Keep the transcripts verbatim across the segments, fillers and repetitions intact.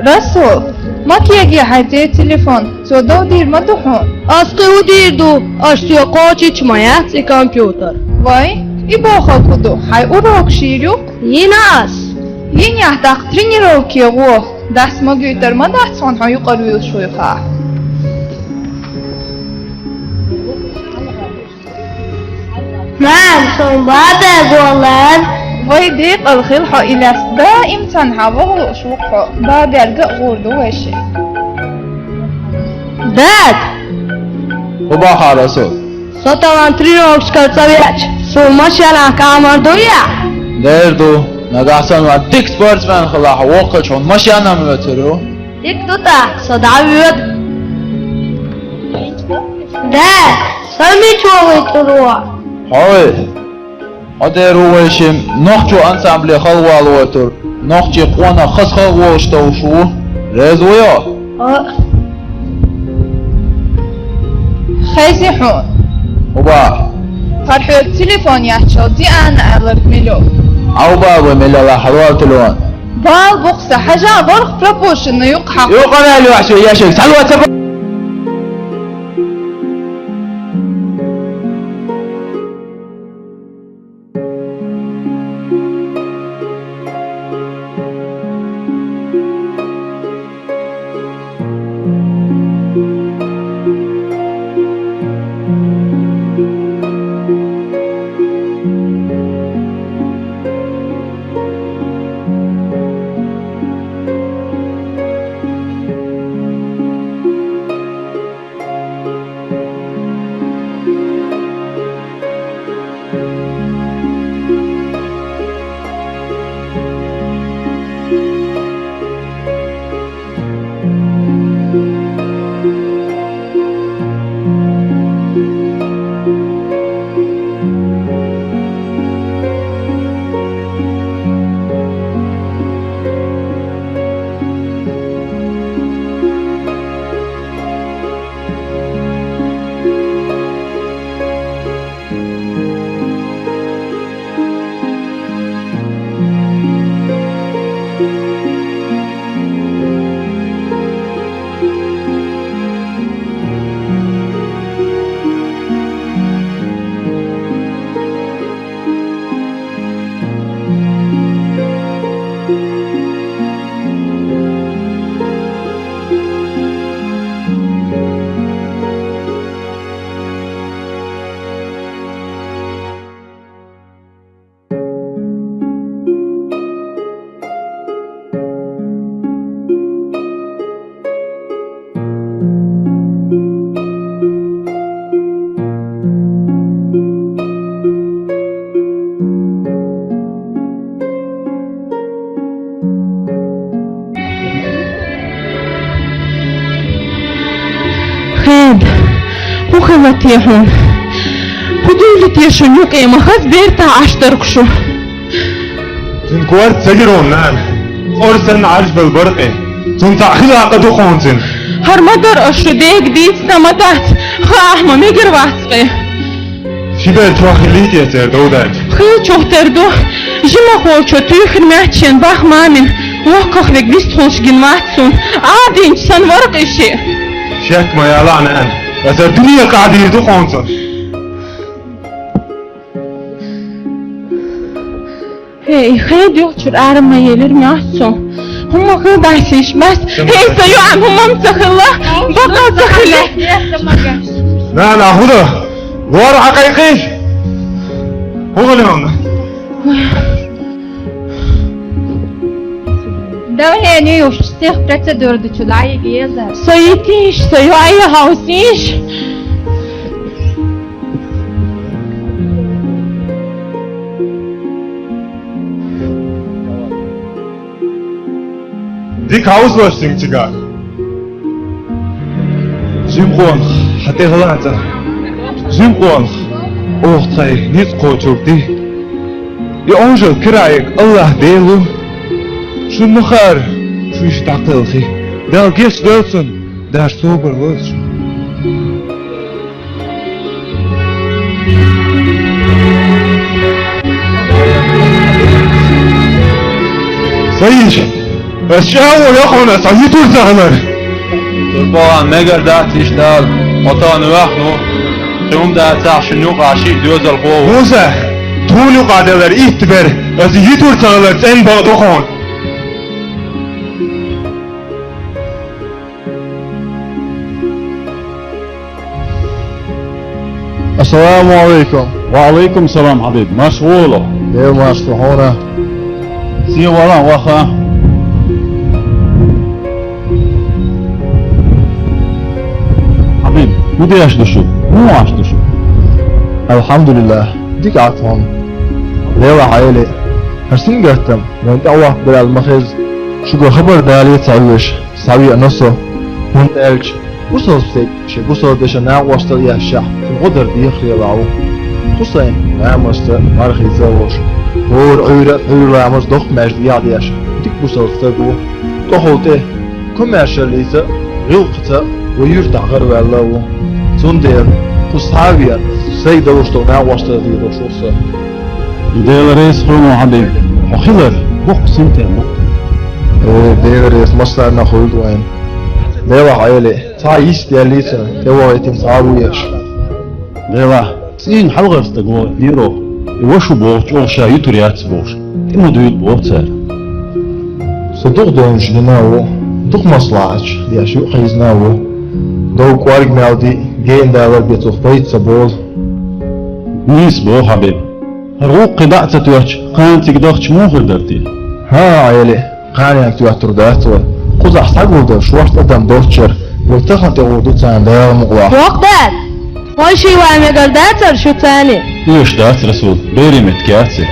Расул, ма кегий хьай цӀе телефон, цо дов дийр ма ду хьуна? Ас кхы хӀун дийр ду, аш соьга кхочуьйтуш ма яц и компьютер. Вай, и бохалг хӀун ду, хьайн урокаш йийр ю-кх? Йина ас. Йинехь, тӀаккха тренировке гӀо. Дас магуьйтур ма дац хьуна хьо юкъара вуьйлуш вуй хаа. Нана, суна бабаьрга ван лаьара. Вай, декъала хила хьо, Ильяс, даим цхьаьна хьан ваха лууш ву-кх хьо. Бабаьрга а гӀур ду вай шиъ. Дад! ХӀун боху, Расул? Со тахана тренировкашкара цӀа веача, суна машенах кхамар дуй ахь? Дер ду. Нагахь санна ван дика спортсмен хилахь, воккхачу хьуна машенах ма оьцур ву. Дика ду тӀаккха, со дӀа а воьду. Дад, сан мича вогӀуьйтур ву? Хьой, хьо дер ву вай шиъ нохчо ансамбле халавала войтур, нохчий къонах хаза халаволуш товш ву. Реза вуй хьо? О. Хезий хьуна? ХӀун боху? ХӀара хьоьга телефон яьхначул Диана аьлларг мила ю? Хьан бала вай мила ялахь, хьан вала телефон? Бала бу-кх сан, хьажа, ворхӀ пропущенный ю-кх хьан. Юкъара аьлла ваьхьаш ву яшек, схьалоца бо- Хеда, хӀун хилла те хьуна? ХӀун дуьйла те шуна юкъе, ма хаза бертахь Ӏаш дара-кх шу? Цуьнан корта ца гира хьуна, нана. Къора санна Ӏаьржа белла бара-кх. Цунна цхьаъ хила а къа ду хьуна цуьнан. ХӀара ма дара ас шу дега дийцина ма дац, хаахь ма мегар вац-кх. Ши бер чохь хиллий те церан дов даьлча? Хиллачух тера ду. Жимахочо туьйхира маьтташ шен бах мамин, воккхах верг вистхуьлуш гина вац суна. Ӏадийначу санна вара-кх и шиъ. Шек ма ялахь, нана. Аса дуьне къахьдийр ду хьуна цунна. ХӀей, хеда юххера ара ма елира моьтту со. ХӀумма хила дайсийша бац. ХӀей, сан йоӀан, хӀумма ца хилла, бакъал ца хилла. Нана, хӀун дан? Лора хьакхайкхийша? ХӀун хилла хьуна? Давление юьсуш, стех процедура ду чу дӀайига еза. Со йитийша, сан йоӀ а хьовсийша. Дика хьовсалаш цуьнга цигахь. Жима къонах, хьан тӀе хӀаллацара. Жима къонах, оха тхайн ницкъ кхочург ди. И Ӏожалла кхеръярг АллахӀ Дела ву. Шуна ма хаьара, шу иштта дӀакхелхи. Дала гечдойла цунна, Дала собар лойла шуна. Сан йиша, Ас чӀагӀо яхана сан йитур ца хилар. Турпалан мегар дац иштта ала, хӀотана ваьхна ву. Кхин хӀума дацахь шуна юкъахь шиъ доьзалхо ву. Муса, тхуна юкъахь делар итт бер, аса йитур ца хилар цӀена бакъ ду хьуна. Ассаламу алейкум. Ва алейкум салам, хьабиб. Марша вола. Дела марша хьуна. Сен валан ваха. Хьабиб, хӀун деш ду шу? ХӀун Ӏаш ду шу? Алхьамдулиллах, дика Ӏа тхуна. Лела хьайли, хӀара сингаттам вайн тӀе вахт берал ма хеза, шуьга хабар дале ца веш. Схьавеана со, хӀунда аьлча бусалба стеган шен бусалба дешан накъостал ешшехь, цуьнан гӀо дар дехар лелахь ву. Хусайн ламазца, мархица а волуш, хӀора Ӏуьйра а, Ӏуьйра ламаз доккха маьждигехь а деш, дика бусалба стаг ву. ТӀехула тӀе комаьршаллица а, гӀиллакхца а вай юьртахь гӀараваьлла а ву. Цундела кху схьавеана, сайга далуш долу накъостал дийр долуш ву со. Дела реза хуьлда, хьабиб, хьо хилар боккха синтем бу. Э, Дела реза массарна хуьлда вайна. Делахь Ӏели, цхьа йист яьллийца, тӀе вахийтина цхьа а ву еш. Делахь, цӀийнан хьалхара стаг ву, леро, и ваша ву боху чӀогӀа ша йитур яц бохуш, тӀе ма дуьйла боху цара. Со дукха девнаш гина а ву, дукха маслаӀаташ деш юкъахьийзина а ву. Дов кӀорга мел ди, гена далар бен цо пайда ца болу. Нийса боху, хьабиб. ХӀара гӀуллакх кхин дӀа а ца тоьттуш, кхана цига дахча муха хир дара те? ХӀан, Ӏели, кханенга тоьттур дац вай. Кхузахь схьагулдар шортта адам доцчуьра, вай тахана тӀе гӀур ду царна Дала мукъалахь. Воккха дада! Хьо ший ван мегар дацара шу царний? Оьшуш дац, Расул, берийн меттиг яц и.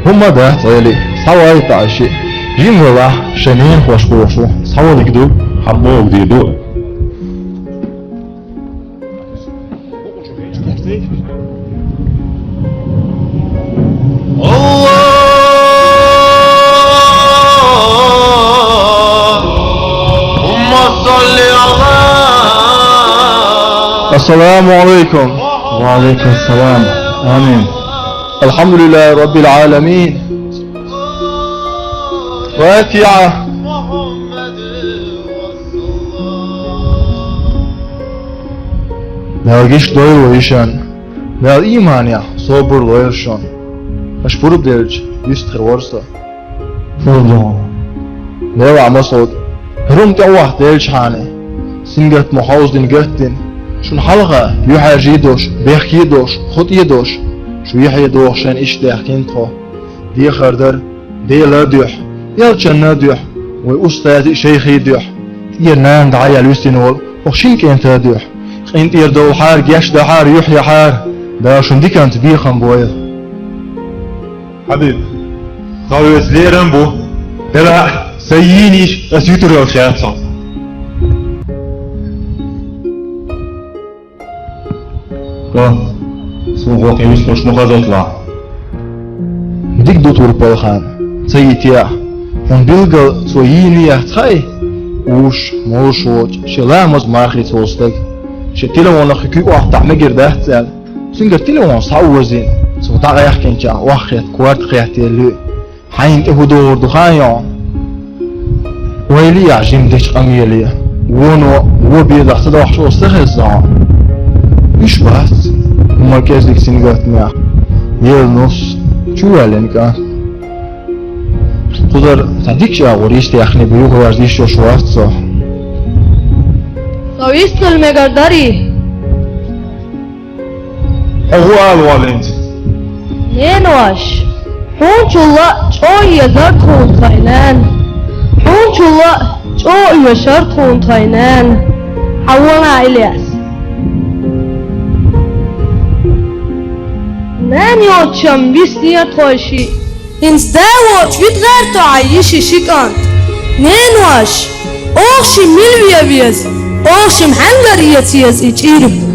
ХӀумма а дац, Ӏели, схьавайтахьа шиъ. Жима велахь, шайн ненахоша бохуш ву, схьавалиг ду, хьан бохург дийр ду. اللهم صل على. السلام عليكم. وعليكم السلام. آمين. الحمد لله رب العالمين. فاتحة. Дала гечдойла вай йишан, Дала ийманехь собар лойла шуна. Аша пурба делча, вистхир вара со. Делахь, Масуд, хӀара хӀума тӀе а вахийтелчхьана, сингаттамо хьовзадина гатдина, шуна хьалха юьхьӀаьржий а долуш, бехке а долуш, хӀоттий а долуш, шу юьхье дохуш шайна иштта даьхкина тхо. Дехар дара, Делан а дуьхьа, элчанна а дуьхьа, вай устазий а, шайхий а дуьхьа, тӀера нана дӀа а яьлла висина волу хӀокху шина кӀентан а дуьхьа. КъинтӀера довлахьара, гечдахьара, юьхьъяхьара, Дала шуна диканца бекхам бойла. Хьабиб, тхо веза лерам а бу, делахь, сайн йийна йиш ас юьтур йолуш яц хьо. Ко, суна хӀокху йист луш ма хазойталахь. Дика ду, Турпалхан, ца йитехь, хьуна билггал цо йийна яц хьай? Уьш, молуш воцу, шен ламаз мархица волу стаг. Шен телефонах куьг охьатахь мегар дац аьлла, цуьнгара телефон схьа а озийна, цо дӀакъаьхкинчохь охьахетта корта хеттелла ю. Хьайна тӀе хӀун догӀур ду хаьий хьуна? Ойла яхь жима дечу къамеле, воно вон безахь ца дохьуш оцу ца хеза хьуна? Уьш бац, хӀума кӀезиг сингаттамехь, ела нус, чу ваьллина кӀант. Кхузара цхьа дикачу агӀор йистехкина бу, юхаверза йиш йолуш вац со. Со вистхила мегар дарий? Хьо хӀун ала воллу хӀинца? Ненош, хьуначул а чӀогӀа езара тхуна тхайн нана. Хьуначул а чӀогӀа оьшура тхуна тхайн нана. Хьан вон а, Ильяс. Нана йоцучу-м виснера тхойшиъ. ХӀинца да воцуш вита гӀерта хьан йиши ши кӀант? Ненош, оха ши мила вен веза, оха ши-м хьаьнгара эца еза и чӀир?